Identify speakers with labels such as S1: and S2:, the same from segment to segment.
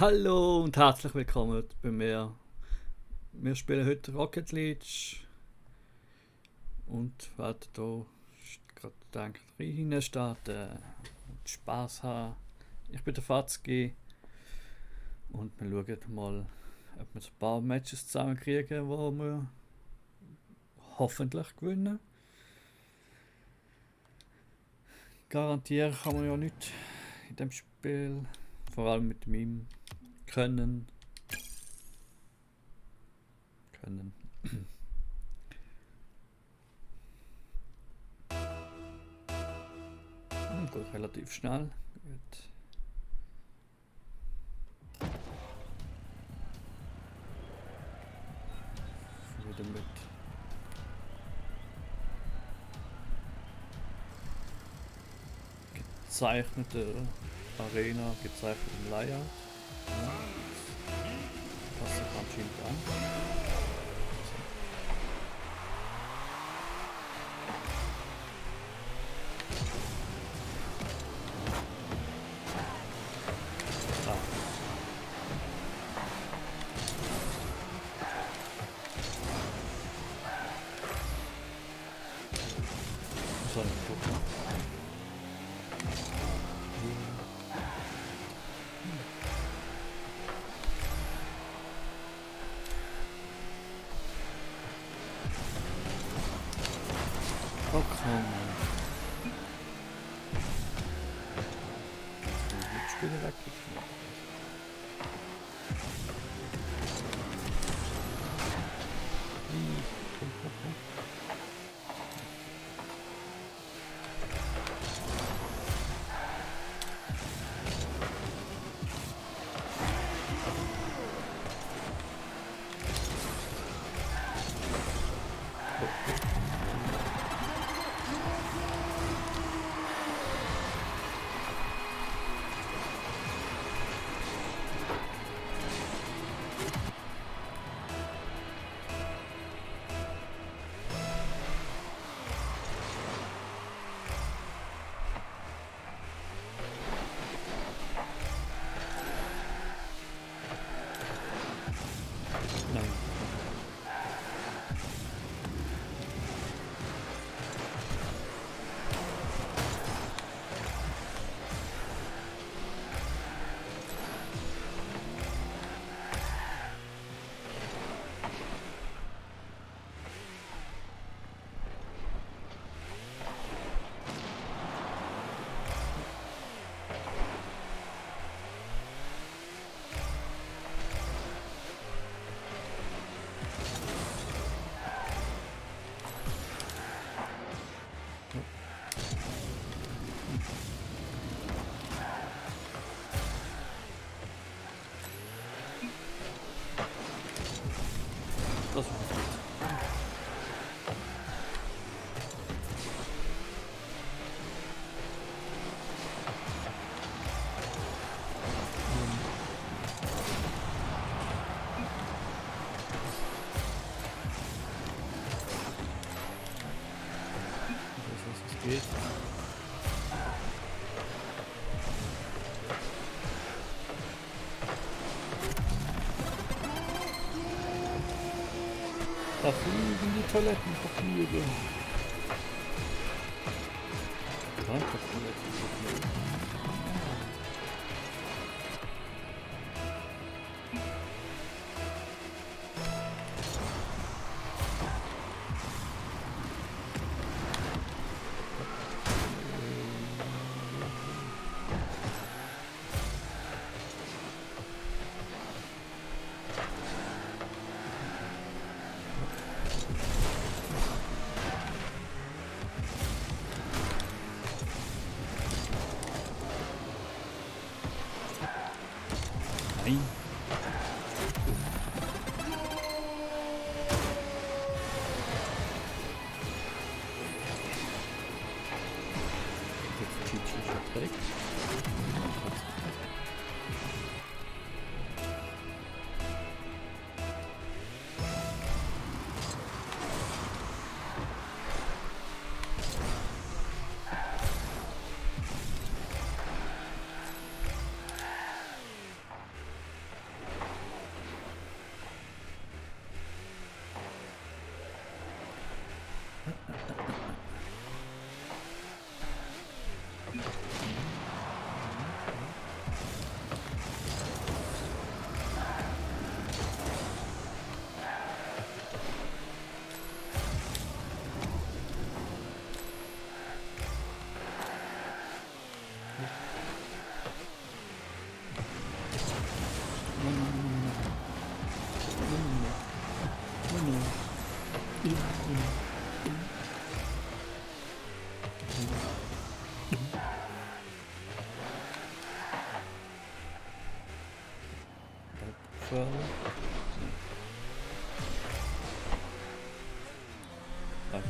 S1: Hallo und herzlich willkommen bei mir. Wir spielen heute Rocket League und werden hier gerade gedacht rein starten und Spaß haben. Ich bin der Fatzki und wir schauen mal, ob wir ein paar Matches zusammenkriegen, wo wir hoffentlich gewinnen. Garantieren kann man ja nicht in dem Spiel, vor allem mit meinem Können. Geht relativ schnell. Gut. Wieder mit gezeichneter Arena, gezeichnetem Layout. Ja, passt sich anscheinend an. Ah, muss man nicht gucken. Oh, komm. Die Mitspieler weggekriegt. Nein. Das ist gut. Ich weiß, was es geht. Da fliegen die Toilettenpapiere. Danke, Toilettenpapiere. Nein. Jetzt Chichi verträgt. gefährlich. Nein.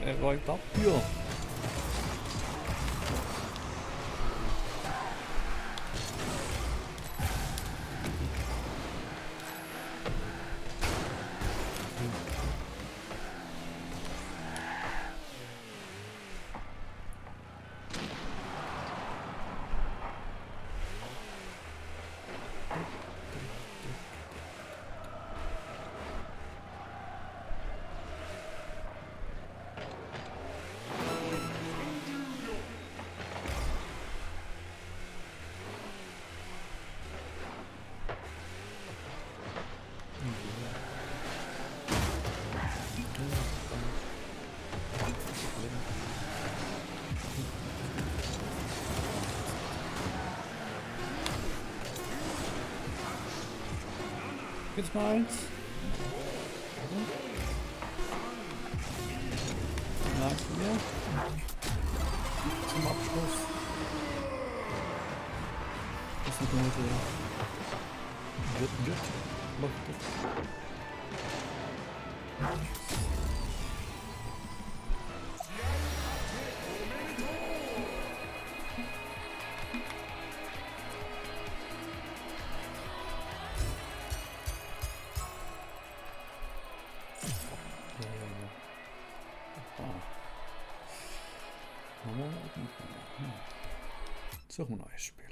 S1: Er räumt ab hier. Jetzt mal eins. Nice mehr. Zum Abschluss. Das ist eine gute. Wird. Macht das. Suchen wir ein neues Spiel.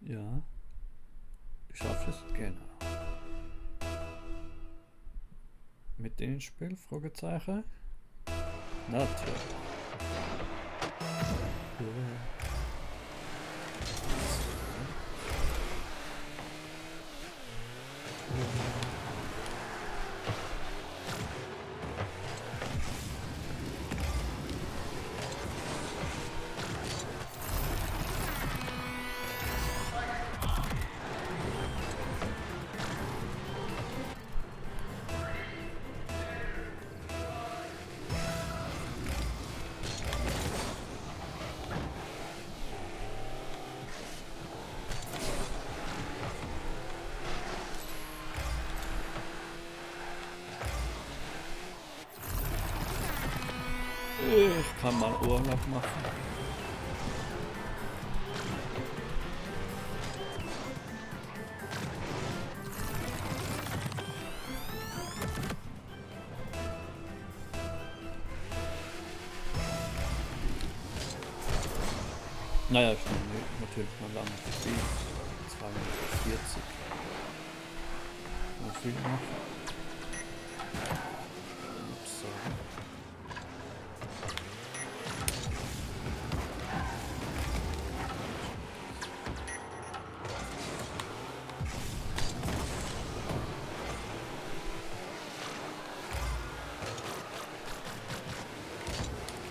S1: Ja. Du schaffst es? Genau. Mit dem Spiel? Fragezeichen? Natürlich. Ich kann mal Urlaub machen. Naja, ich bin natürlich mal lang gespielt. 240. Noch viel noch. Ups, sorry.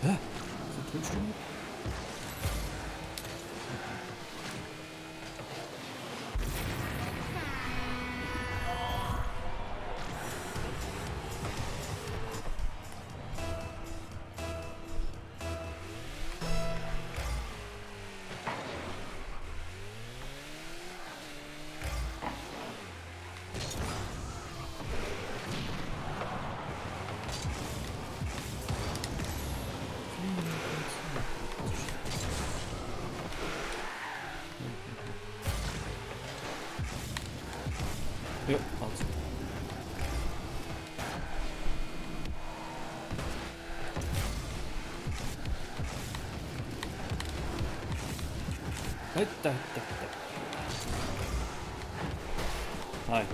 S1: Hä? So 5 Stunden? Ja, also. Da. Nein.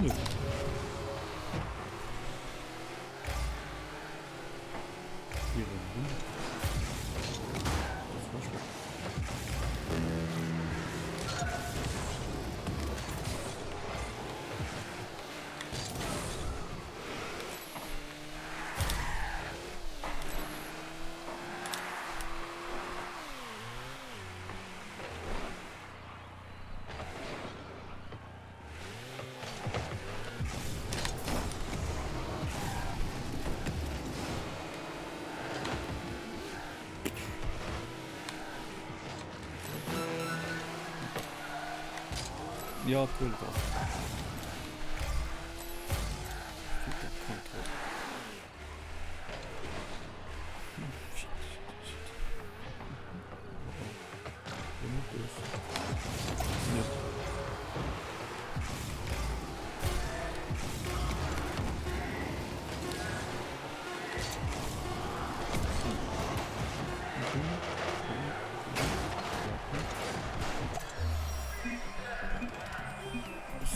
S1: Nö. Hier rum. Das war schlecht. Ja, cool doch. Super Kontrolle. Shit, shit, shit. Immer böse. Ja.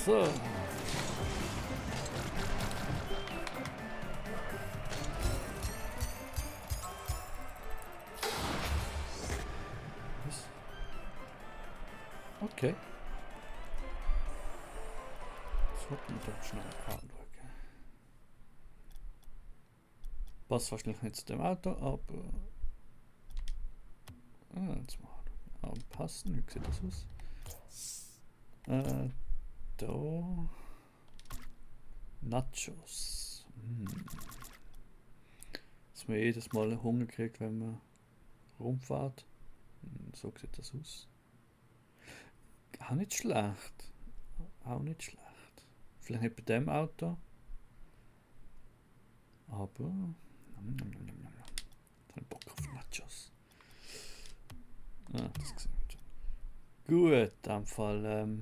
S1: So. Was? Okay. Das wird man doch schnell anschauen. Passt wahrscheinlich nicht zu dem Auto, aber... jetzt mal anpassen. Wie sieht das aus? Da... Nachos. Dass man jedes Mal Hunger kriegt, wenn man rumfährt. So sieht das aus. Auch nicht schlecht. Auch nicht schlecht. Vielleicht nicht bei dem Auto. Aber... Ich habe Bock auf Nachos. Das gesehen. Gut, in dem Fall.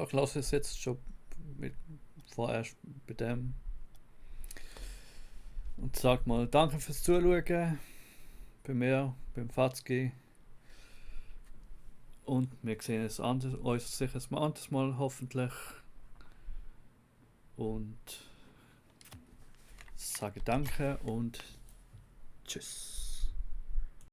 S1: Ich lasse es jetzt schon vorerst bei dem. Und sag mal danke fürs Zuschauen. Bei mir, beim Fatzki. Und wir sehen uns sicher ein anderes Mal hoffentlich. Und sage danke und tschüss.